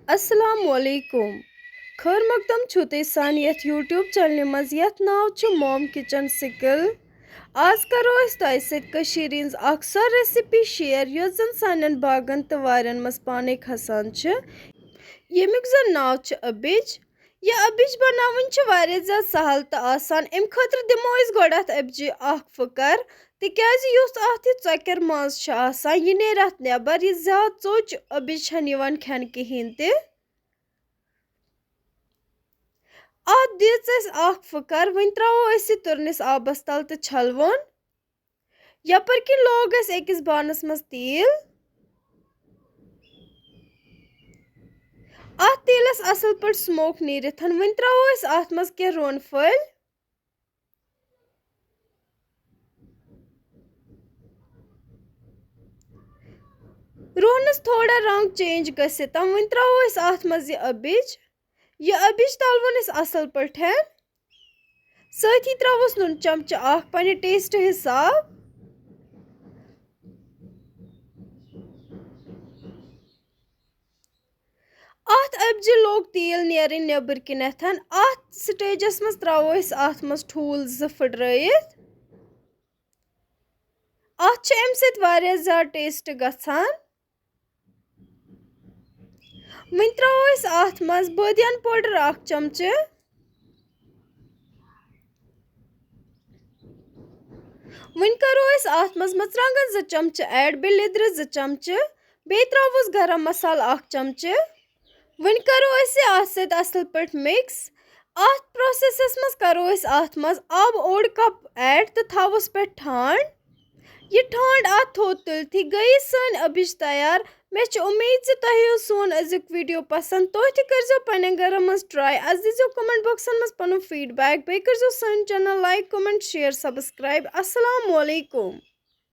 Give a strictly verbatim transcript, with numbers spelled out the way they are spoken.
السلام علیکم۔ خٲر مقدم چھُو تُہۍ سانہِ یَتھ YouTube چینلہِ منٛز، یَتھ ناو چھُ Mom Kitchen Skill۔ آز کَرو أسۍ تۄہہِ سۭتۍ کٔشیٖرِ ہِنٛز اَکھ سۄ recipe share، یۄس زَن سانٮ۪ن باغَن تہٕ وارٮ۪ن منٛز پانَے کھسان چھِ، ییٚمیُک زَن ناو چھُ أبِج۔ یہِ أبِج بَناوٕنۍ چھِ واریاہ زیادٕ سَہَل تہٕ آسان۔ اَمہِ خٲطرٕ دِمو أسۍ گۄڈٕ اَتھ أبجہِ اَکھ پھٕکَر، تِکیٛازِ یُس اَتھ یہِ ژۄکٮ۪ر ماز چھُ آسان، یہِ نیرِ اَتھ نٮ۪بَر۔ یہِ زیادٕ ژوٚچ أبِج چھَنہٕ یِوان کھٮ۪نہٕ کِہیٖنۍ تہِ۔ اَتھ دِژ اَسہِ اَکھ پھٕکَر۔ وۄنۍ ترٛاوو أسۍ یہِ تُرنِس آبَس تَل تہٕ چھَلوُن۔ یَپٲرۍ کِنۍ لوگ اَسہِ أکِس بانَس منٛز تیٖل۔ اَتھ تیٖلَس اَصٕل پٲٹھۍ smoke نیٖرِتھ، وۄنۍ ترٛاوو أسۍ اَتھ منٛز کینٛہہ روٚن پھٔلۍ۔ روٚہنَس تھوڑا رنٛگ change گٔژھِتھ، وۄنۍ ترٛاوو أسۍ اَتھ منٛز یہِ أبِج۔ یہِ أبِج تَلوُن أسۍ اَصٕل پٲٹھۍ۔ سۭتی ترٛاووس نُن چمچہٕ اَکھ پنٛنہِ taste حِساب۔ اَتھ أبجہِ لوٚگ تیٖل نیرٕنۍ نیٚبٕرۍ کِنٮ۪تھ۔ اَتھ stageس منٛز ترٛاوو أسۍ اَتھ منٛز ٹھوٗل زٕ پھٕٹرٲیِتھ۔ اَتھ چھِ اَمہِ سۭتۍ واریاہ زیادٕ taste گژھان۔ وۄنۍ ترٛاوو أسۍ اَتھ منٛز بٲدیان powder اَکھ چمچہٕ۔ وۄنۍ کَرو أسۍ اَتھ منٛز مَرژٕوانٛگَن زٕ چمچہٕ add، بیٚیہِ لیٚدرِ زٕ چمچہٕ، بیٚیہِ ترٛاووس گرم مصالہٕ اَکھ چمچہٕ۔ وۄنۍ کَرو أسۍ یہِ اَتھ سۭتۍ اَصٕل پٲٹھۍ mix۔ اَتھ processس منٛز کَرو أسۍ اَتھ منٛز آبہٕ اوٚڑ cup add تہٕ تھاووس پٮ۪ٹھ ٹھانٛڈ۔ یہِ ٹھانٛڈ اَتھ تھوٚد تُلتھٕے گٔیے سٲنۍ أبِج تیار۔ مےٚ چھِ اُمید زِ تۄہہِ یِیو سون أزیُک video پسنٛد۔ تُہۍ تہِ کٔرزیٚو پننٮ۪ن گرن منٛز try۔ اَسہِ دیٖزیٚو comment boxن منٛز پنُن feedback۔ بیٚیہِ کٔرزیٚو سٲنۍ channel like، comment، share، subscribe۔ السلام علیکم۔